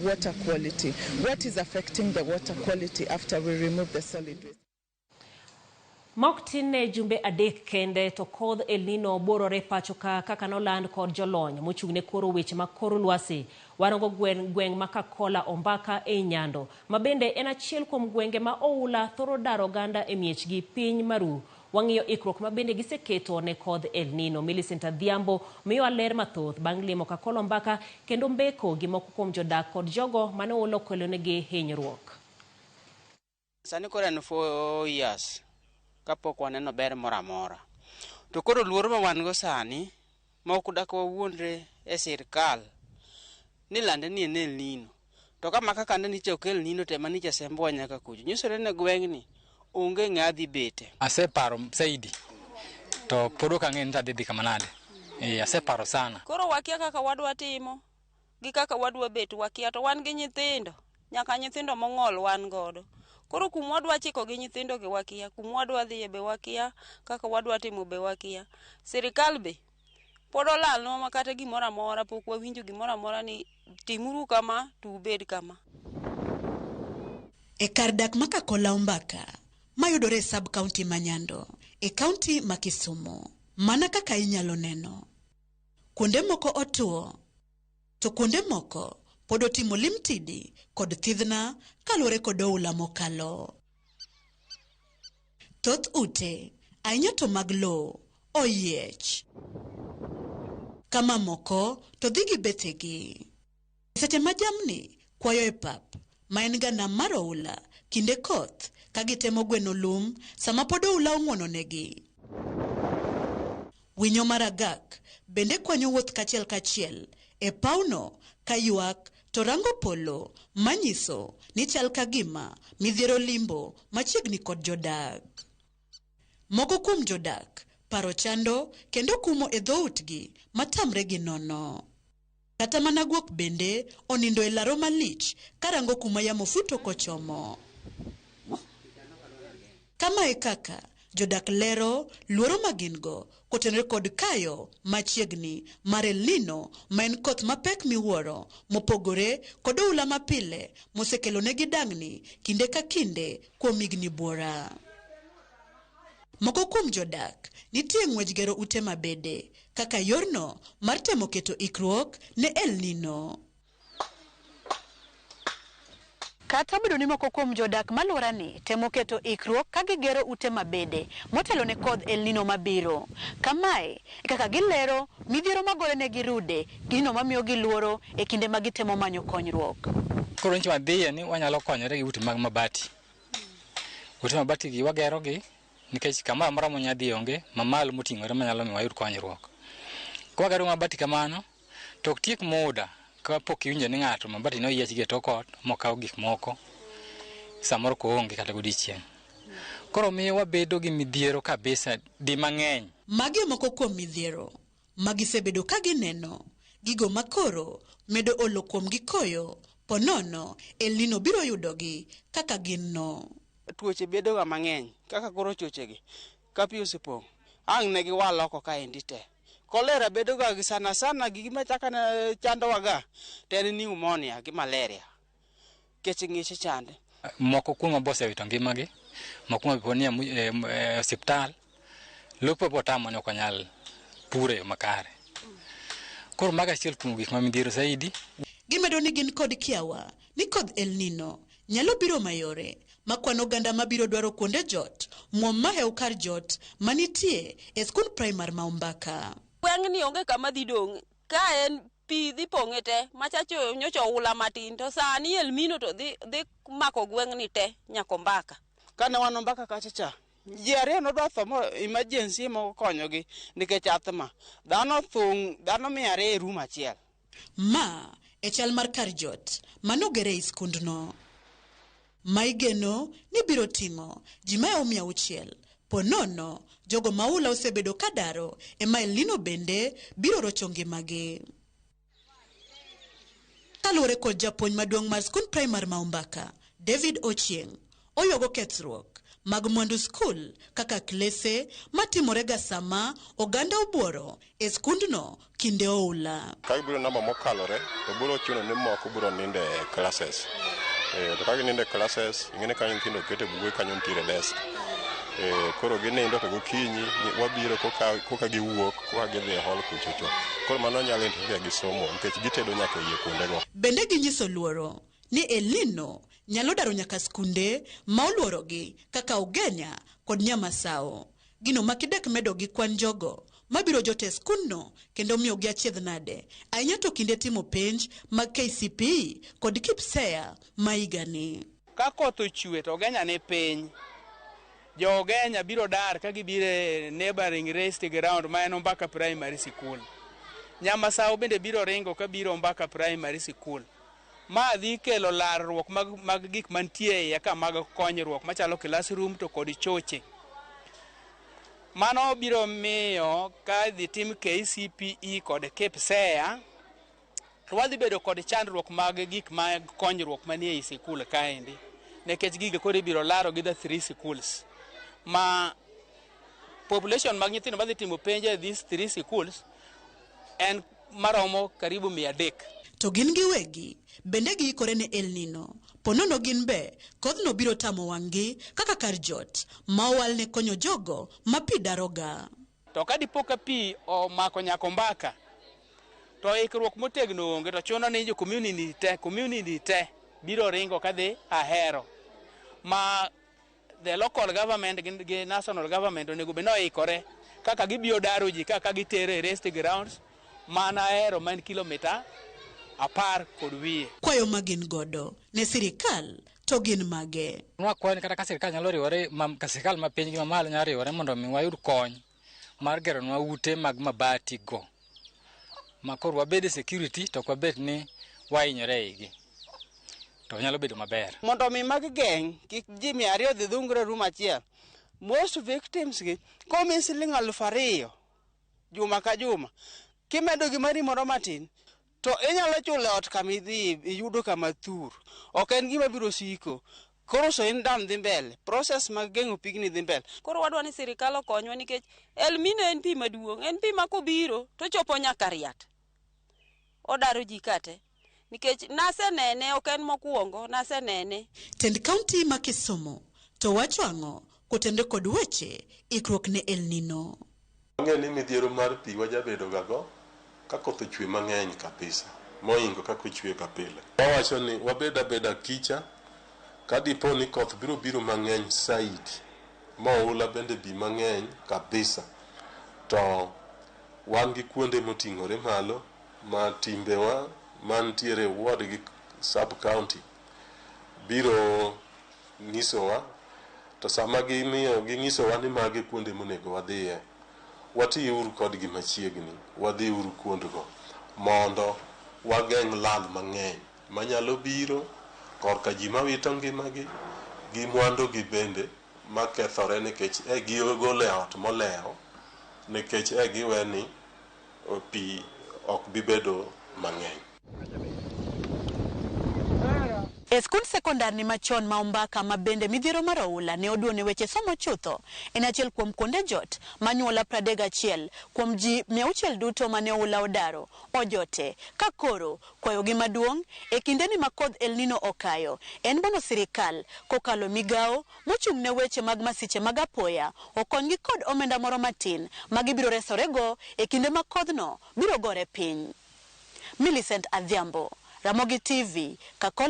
Water quality. What is affecting the water quality after we remove the solid waste? Mok tin ne jumbe 3 kende to kodh El Nino borore pacho ka kaka noland kod jolony mochung' ne koro weche mag kor lwasi. Warango gweng' ma Kakola Ombaka ei Nyando, ma bende en achiel kuom gwenge ma oula thoro daro oganda e miechgi piny maru. Wang'iyo ikruok ma bende giseketo ne kodh El Nino. Millicent Adhiambo miyowa ler mathoth bang' limo Kakola Ombaka kendo mbeko gi moko kuom jodak kod jogo mane oula okelonegi hinyruok. Sani koro en 4 years kapok waneno ber moro amora. To koro luoro ma wan go sani, ma ok dak wawuondre e sirkal ni lande ni en El Nino. To kama kaka ne nicha ok El Nino to ema nicha sembowa nyaka kucho. Nyisore ni gweng'ni onge ng'a dhi bete. Aseparo saidi to pod ok ang'eyo ni to adhi dhi kama nade. Aseparo sana. Koro wakia kaka wadwa timo gi kaka wadwa bet wakia, to wan gi nyithindo, nyaka nyithindo mong'ol wan godo. Koro kuma wadwa chiko gi nyithindo gi wakia, kuma wadwa dhiye be wakia, kaka wadwa timo be wakia. Sirikal be pod olalnwa ma kata gimoro amora pok wawinjo gimoro amora ni timuru kama to ubed kama. E kar dak ma Kakola Ombaka mayudore e sub county ma Nyando e county ma Kisumu, mana kaka inyalo neno, kuonde moko otuo to kuonde moko pod otimo limtidi kod thidhna kaluwore kod oula mokalo. Thoth ute, ahinya to mag lowo, oyiech. Kama moko to dhi gi bethegi. Seche ma jamni kwayo e pap, ma en ga nam mar oula, kinde koth, ka gitemo gweno lum sama pod oula ong'wononegi. Winyo mar agak bende kwanyo wuoth kachiel kachiel e pawno ka ywak to rango polo manyiso ni chal ka gima midhiero limbo machiegni kod jodak. Moko kuom jodak paro chando kendo kumo e dhoutgi matamre gi nono. Kata mana guok bende onindo e laro malich karango kuma yamo futo kochomo. Kama e kaka jodak lero luoro ma gin go kotenore kod kayo machiegni mar El Nino, ma en koth mapek miwuoro mopogore kod oula mapile mosekelonegi dang'ni kinde ka kinde kuom higni buora. Moko kuom jodak nitie ng'wej gero ute mabede kaka yorno mar temo keto ikruok ne El Nino. Kata obedo ni moko kuom jodak malworani temo keto ikruok ka gigero ute mabede motelo ne kodh El Nino mabiro. Kamae e kaka gilero midhiero magore negi rude gino mamiyo gi luoro e kinde ma gitemo manyo konyruok. Koro nchi wadhiye ni wanyalo konyore gi ute mag mabati. Ute mabati gi wagero gi nikech kamoro amora mwanya dhi onge mamalo moting'ore manyalo miyo wayud konyruok. Kwagero mabati kamano to ok tiek muda kapok iwinjo ni ng'ato mabati ne oyiech gi e tok ot mokaw gik moko samoro koonge kata godiechieng'. Koro miyo wabedo gi midhiero kabisa di mang'eny. Magi e moko kuom midhiero ma gisebedo ka gineno, gigo makoro medo olo kuomgi koyo ponono El Nino biro yudogi kaka gin no. Tuoche bedo ga mang'eny kaka koro chochegi ka pi osepong' ang' ne giwal oko kaendi te. Kolera bedo ga gi sana sana gima chaka ne chandowa ga to en pneumonia gi malaria kech ng'ich chande. Moko kuom bo osewito ngimagi, moko kuom bo nie osiptal, lope bo otamo ni ok onyal puro e yo makare. Koro mago achiel kuom gik ma midhiero zaidi. Gimedo ni gin kod kiawa ni kodh El Nino nyalo biro mayore ma kwano oganda mabiro dwaro kuonde jot muom mahew kar jot manitie e skund primar ma Ombaka. Gweng'ni onge kama dhi dong', ka en pi dhi pong'e te, machacho nyocha oula matin to sani El Nino to dhi mako gweng'ni te nyaka Ombaka. Kane wan Ombaka kacha cha, ji ariyo nodwa tho mo emergency mokonyogi nikech athma. Dhano thung', dhano 200 e room achiel. Ma e chal mar kar jot manogere ei skundno, ma igeno ni biro ting'o ji mahewo 600. Po nono jogo ma oula osebedo ka daro ema El Nino bende biro rocho ngimagi. Kaluwore kod japuonj maduong' mar skund primar ma Ombaka, David Ochieng', oywago kethruok mag mwandu skul kaka klese matimorega sama oganda obuoro e skundno kinde oula. Ka gibiro namba mokalore to biro chuno ni moko biro nindo e classes. To ka ginindo e classes, ing'e ni kanyo nyithindo oket e buge kanyo nitiere desk. Koro ginindo to gokinyi wabiro koka giwuok koka gidhi e hall kuchocho. Koro mano nyalo interfere gi somo nikech gitedo nyaka e iye kuondego. Bende ginyiso luoro ni El Nino nyalo daro nyaka skunde ma oluorogi kaka Ugenya kod Nyamasao. Gino ma kidek medo gi kwan jogo mabiro jot e skundno kendo miyogi achiedh nade ahinya to kinde timo penj mag KCPE kod KPSEA ma higani. Ka koth ochwe to Ugenya ni piny, jo Ugenya biro dar ka gibiro e neighboring raised ground ma en Ombaka Primary School. Nyamasao bende biro ringo ka biro Ombaka Primary School. Ma dhi kelo larruok mag gik mantie e iye ka mag konyruok machalo classroom to kod choche. Mano biro miyo ka idhi tim KCPE kod KPSEA to wadhi bedo kod chandruok mag gik mag konyruok manie ei sikul kaendi. Nikech gigo koro ibiro laro gi the three schools. Ma population mag nyithindo madhi timo penj e these three schools en maromo karibu 300. To gin giwegi bende giikore ne El Nino. Ponono gin be kodhno biro tamo wang'gi kaka kar jot ma owal ne konyo jogo ma pi daroga. To ka dipo ka pi omako nyaka Ombaka to ikruok motegno onge to chuno ni jo community te biro ringo kadhi Ahero. Ma the local government gi national government onego bed ni oikore kaka gibiro daro ji kaka gitere e rest grounds mana Ahero ma en kilomita 10.5. Kwayo ma gin godo ne sirikal to gin mage? Nwakwayo ni kata ka sirikal nyalo riwore, ka sirikal ma piny gi mamalo nyalo riwore mondo mi wayud kony mar geronwa ute mag mabati go. Ma koro wabed e security to ok wabed ni wahinyore e igi. To nyalo bedo maber. Mondo mi mag geng' kik ji 200 dhi dhungre room achiel. Most victims gi komi siling 2000 juma ka juma, kimedo gi mari moro matin to inyalo chulo ot kama idhi iyudo kama thur. Ok en gima biro siko. Koro so in dam dhi mbele. Process mag geng'o pigni dhi mbele. Koro wadwa ni sirikal okonywa nikech El Nino en pi maduong', en pi ma kobiro to chopo nyaka Riat. Odaro ji kate. Nikech nasenene, ok en mokwongo, nasenene. Tend kaunti ma Kisumu to wacho ang'o kotenore kod weche ikruok ne El Nino? Wang'eyo ni midhiero mar pi wajabedo ga go ka koth ochwe mang'eny kabisa mohingo kaka ochwe ka pile. Wawacho ni wabed abeda kicha ka dipo ni koth biro biro mang'eny saidi ma oula bende bi mang'eny kabisa to wan gi kuonde moting'ore malo ma timbewa mantiere ward gi sub county biro nyisowa to sama gimiyo ging'isowa ni magi kuonde monego wadhiye watiuru kodgi machiegni wadhiuru kuondgo mondo wageng' lal mang'eny manyalo biro korka ji mawito ngimagi gi mwandugi bende makethore nikech e gigolo e ot molewo nikech e giwe ni pi ok bi bedo mang'eny. E skund sekondar ni machon ma Ombaka ma bende midhiero mar oula ne oduone weche somo chutho en achiel kuom kuonde jot manyuola 31 kuom ji 600 duto mane oula odaro ojote ka koro kwayogi maduong' e kindeni ma kodh El Nino okayo en bono sirikal kokalo migawo mochung' ne weche mag masiche mag apoya okonygi kod omenda moro matin ma gibiro resorego e kinde ma kodhno biro gore piny. Millicent Adhiambo, Ramogi TV, Kakola.